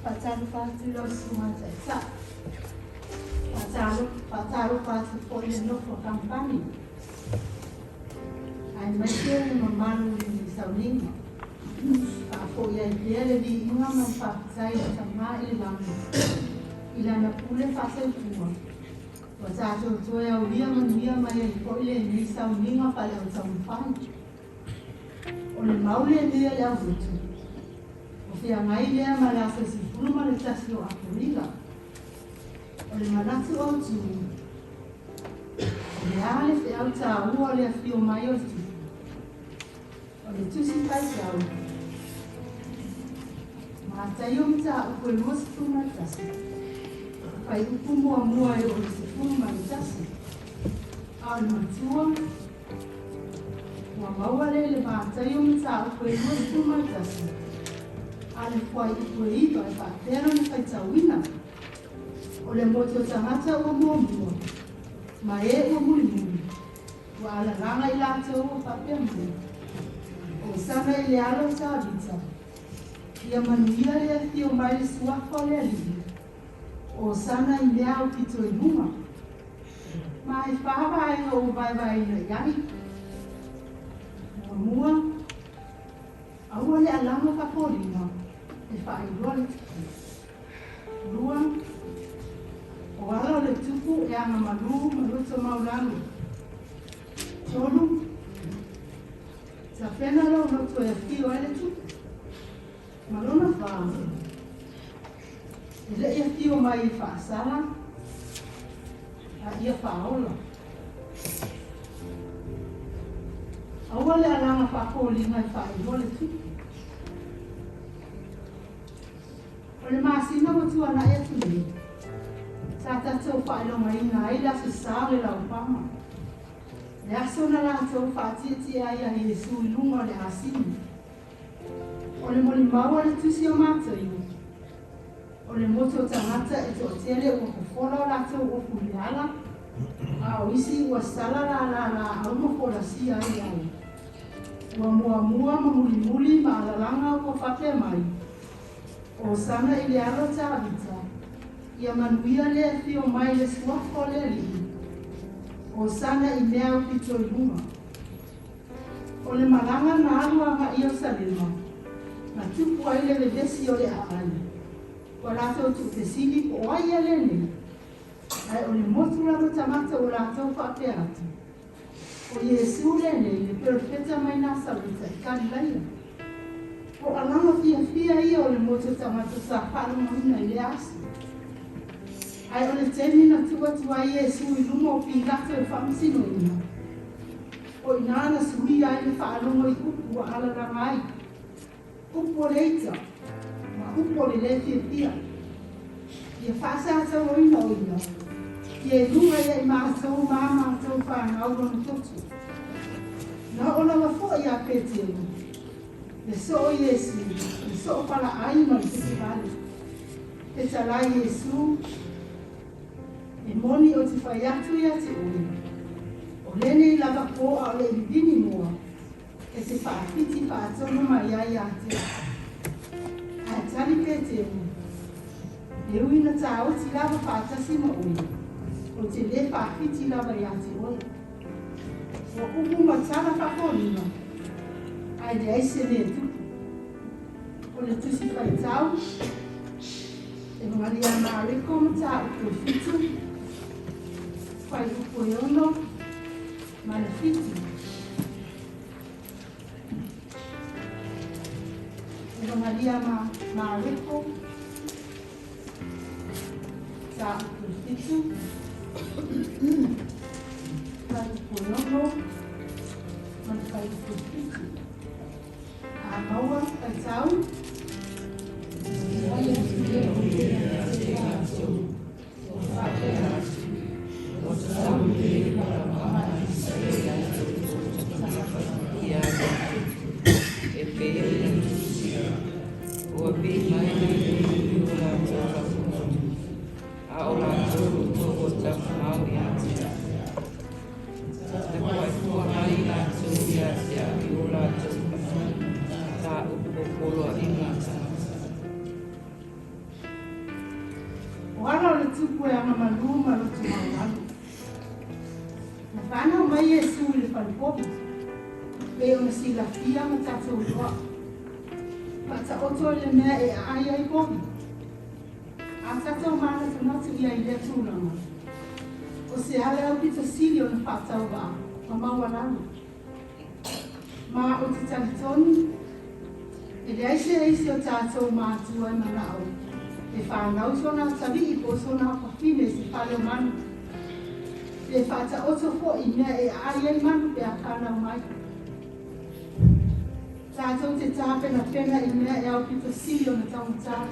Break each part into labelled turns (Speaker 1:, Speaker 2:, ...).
Speaker 1: Faatalofa atu i lau Susuga i le Taitai. Faatalofa atu foi i le nofo a kamupani, aemaise le mamalu i le sauniga. Faafoi ai pea le viiga ma le faafetai i le Tama i le lagi i Lana pule faatautua ua tatou toe aulia manuia mai ai foi lenei sauniga faale-autaumafai. O le mau lenei a le aulotu, o feagai lea ma le aso 11 o Aperila. O le manatu autu, o le a le feau tāua o le afio mai o le Tupu? O le Tusi Faitau, Mataio mataupu e 21, fuaiupu muamua e oo i le 11. A o le matua, ua maua lea i le Mataio mataupu e 21, a le fuaiupu e 9 e faapea lona faitauina. O le motu o tagata ua muamua, ma e ua mulimuli, ua alalaga i latou ua faapea mai, Hosana i le alo o Tavita, ia manuia le afio mai le suafa o le Alii, Hosana i mea aupito i luga. Ma e fa vaega ua vaevaeina i ai. Muamua, aua le alaga faafoliga e faailoa le tupu. Lua, o ala o le tupu e agamalu ma loto maualalo. Tolu, tapena lou loto e afio ai le tupu. Ma lona fa, e le'i afio mai e faasala, a ia faaola. Aua le alaga faafoliga e faailoa le tupu. O le masina ua tuanai atu nei, sa tatou faailogaina ai le Aso Sa o le Laupaga, le aso na latou faatietie ai ia Iesu i luga o le asini. O le molimau a le Tusi o Mataio, o le motu o tagata e toatele ua fofola o latou ofu i le ala, a o isi ua sala lala laau ma folasia ai le ala. Ua muamua ma mulimuli ma alalaga ua faapea mai, Hosana i le alo o Tavita, ia manuia le afio mai le suafa o le Alii, Hosana i mea aupito i luga. O le malaga na alu agai Ierusalema, na tupu ai le vevesi o le aai, ua latou tuufesili po o ai ia lenei, ae o le motu lava tagata ua latou faapea atu, O Iesu lenei, le perofeta mai Nasareta i Kalilaia. O alaga fiafia ia o le motu o tagata sa faalogoina i lea aso. Ae o le taimi na tuu atu ai Iesu i luma o Pilato e faamasinoina, o ina na suia ai le faalogo i upu ua alalaga ai, upu o le ita ma upu o le lē fiafia. Ia faasasauaina o ia, ia i luga ia i matou ma a matou fanau lona toto. Na oo lava foi ia Petelo, le soo Iesu, le soo palaai ma le fetivale. Fetalai Iesu, e moni ou te fai atu ia te oe, o lenei lava po a o le i vivini moa, e te faapiti faatonu mai ai ia te au. Ae tali Petelo, E ui na tāoti lava faatasi ma oe, ou te lē faapiti lava ia te oe. Ua upu ma tala faafoliga, ae leai se mea e tupu. O le Tusi Faitau, Evangalia a Mareko mataupu e 7, fuaiupu e 6 ma le 7. Evangalia ma Mareko mataupu e 7, fuaiupu e 6 ma le fuaiupu e 7. A maua faitau.
Speaker 2: Fai atu lea o ia ia te latou, ua faapea atu, Ua tatau lelei ona lauaga a Isaia ia te outou tagata ia latou, e pei ona tusia, Ua pei mai lenei i o latou atumotu, a o latou loto ua tamamao ia te au. Na kuaifua mai latou ia te au i o latou mataupu poloaiga a tagata.
Speaker 1: O ala o le tupu e agamalu ma loto maualalo. Na fanau mai Iesu i le falepovi, pei ona silafia ma tatou iloa. Faataoto i le mea e aai ai povi. A tatou manatunatu i ai i lea tulaga, o se ala e aupito sili ona faatauvaa ma maualalo. Ma ou te talitonu, e leai se isi o tatou matua e manao e fanau sona atalii po o sona afafine i se fale o manu, pe faataoto foi i mea e aai ai manu pe a fanau mai. Tatou te tapenapena i mea e aupito sili ona taugata,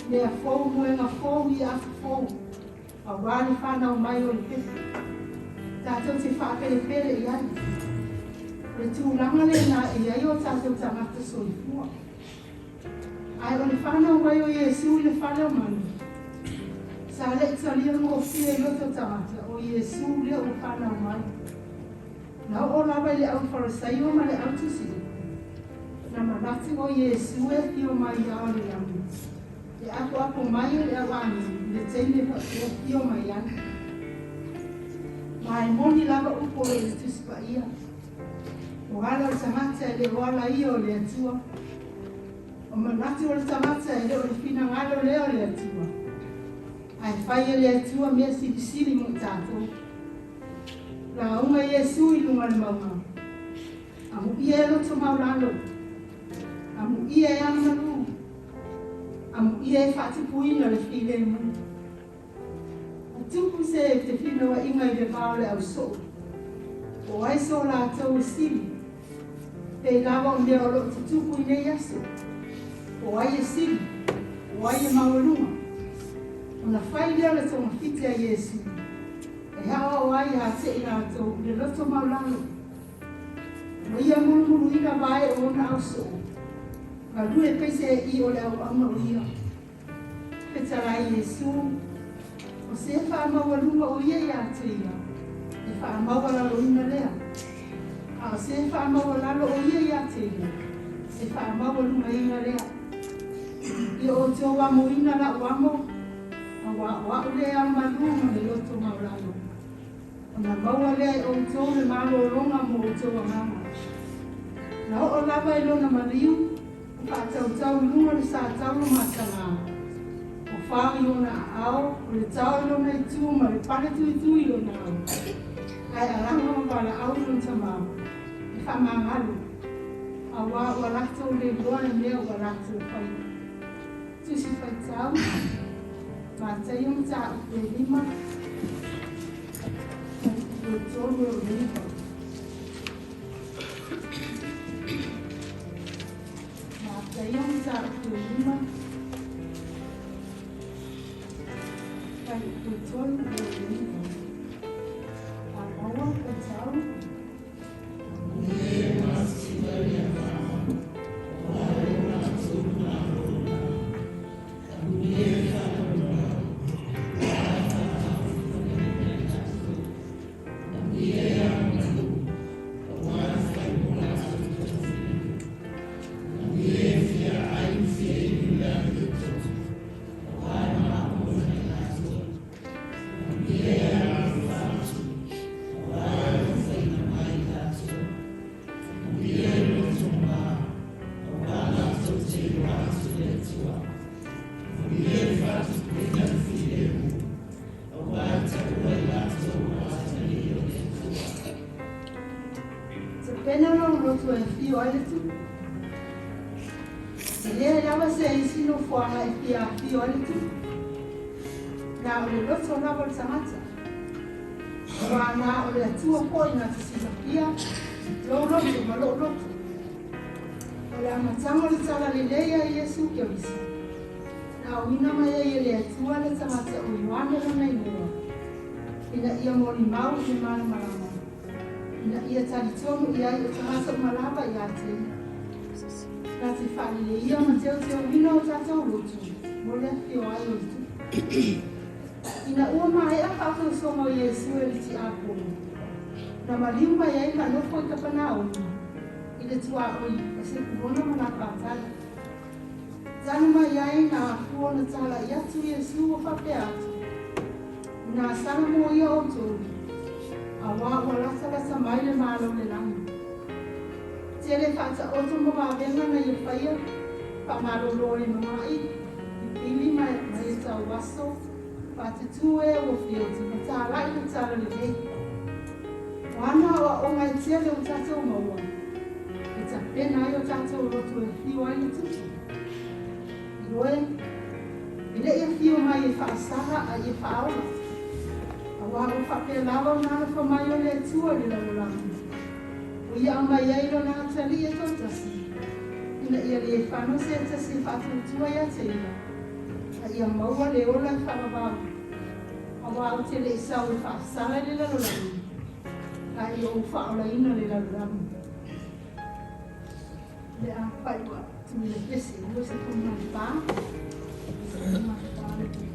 Speaker 1: mea fou, moega fou, ia afu fou, auā le fanau mai o le pepe. Tatou te faapelepele i ai. O le tulaga lena e i ai o tatou tagata soifua. Ae o le fanau mai o Iesu i le fale o manu, sa le i talia gofie i loto tagata o Iesu lea ua fanau mai. Na oo lava i le aufarisaio ma le autusi, na manatu o Iesu e afio mai i ao o le lagi, e apoapo mai e le au agelu i le taimi e afio mai ai. Ma e moni lava upu o lo o i le Tusi Paia, O ala o le tagata e le o ala ia o le Atua. O manatu o le tagata e le o le finagalo lea o le Atua. Ae fai e le Atua mea silisili mo i tatou. Lauga Iesu i luga o le mauga. Amuia e loto maualalo. Amuia e agamalu. Amuia e faatupuina le filemu. Na tupu se fefinauaiga i le va o le ausoo, po o ai so latou e sili, pei lava o mea o lo o tutupu i nei aso, po o ai e sili, po o ai e maualuga. Ona fai lea o le togafiti a Iesu, e aoao ai ia te i latou i le loto maualalo. Ua ia mulumuluina vae o ona ausoo, galue peiseai o le auauna o ia. Fetalai Iesu, o se faamaualuga o ia ia te ia, e faamaualaloina lea. A o se faamaualalo o ia ia te ia, e faamaualugaina lea. Ia outou amoina la'u amo, auā o a'u lea e agamalu ma le loto maualalo, ona maua lea e outou le malologa mo outou agaga. Na oo lava i lona maliu, o faatautau i luga o le satauro mataga, o fao i ona aao, o le tao i lona itu ma le pale tuitui i lona ao, ae alaga ma valaau i lona tama e faamagalo, auā ua latou le iloa le mea ua latou faia. Tusi Faitau, Mataio mataupu e 5, fuaiupu e 3 e oo i le 9. Mataio mataupu e 5, fuaiupu e 3 e oo i le 9. A maua faitau. Tapena lou loto e afio ai le Tupu. E leai lava se isi nofoaga e fia afio ai le Tupu, na o le loto lava o le tagata. Aua na o le Atua foi na te silafia lou loto ma lou loto. O le amataga o le talalelei a Iesu Keriso, na auina mai ai e le Atua le tagata o Ioane lona igoa, ina ia molimau i le malamalama, ina ia talitonu i ai o tagata uma lava ia te ia. Na te faaleleia ma teuteuina o tatou loto mo le afio ai o le Tupu. Ina ua maea faasoasoga o Iesu e le tiakono, na maliu mai ai ma nofo i Kapanaumi i le tuaoi o Sepulona ma Nafatali. Tali mai ai na afua ona talai atu Iesu ua faapea atu, Ina sala muaia outou, auā ua latalata mai le Malo o le lagi. Tele faataoto ma vavega na ia faia, faamalolo e ma'i, pipili ma e tauaso, faatutū e ua fioto, ma talai le talalelei. O ana aoaoga e tele ua tatou maua, e tapena ai o tatou loto e afio ai le Tupu. Ioe, e le'i afio mai e faasala a ia faaola. Auā ua faapea lava ona alofa mai o le Atua i le lalolagi, ua ia aumai ai Lona Atalii e toatasi, ina ia lē fano se tasi e faatuatua ia te ia, a ia maua le ola e faavavau. Auā ou te le'i sau e faasala i le lalolagi, a ia ou faaolaina le lalolagi. O le a faaiu atu i le pese 24. 24.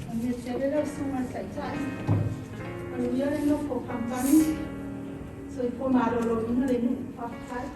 Speaker 1: Manuia tele lau susuga i le Taitai, manuia le nofo kamupani, soifua maloloina le nuu. Faafetai.